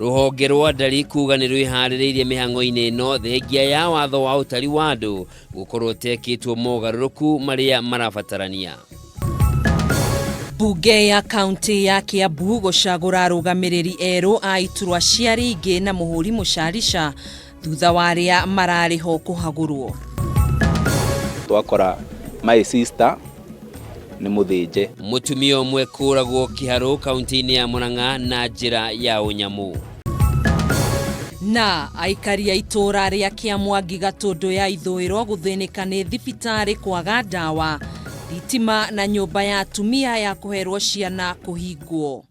Rũhonge rwa ndari kuga nĩ rwĩharĩrĩirie mĩhang'o-inĩ ĩno thengia ya watho wa ũtari wa andũ gũkorwo ũtekĩtwo mogarũrũku marĩa marabatarania. Mbunge ya kaunti ya Kiambu gũcagũra arũgamĩrĩri erũ a iturwa cia ringĩ na mũhũri mũcarica thutha wa arĩa mararĩ ho kũhagũrwo. Twakora my sister nĩ mũthĩnje. Mũtumia ũmwe kũragwo kĩharũ kaunti-inĩ ya Murang'a na njĩra ya ũnyamũ. Na aikari a itũũra rĩa Kĩamwangi Gatũndũ ya ithũĩro gũthĩnĩka nĩ thibitarĩ kwaga ndawa, thitima na nyũmba ya atumia ya kũherwo ciana kũhingwo.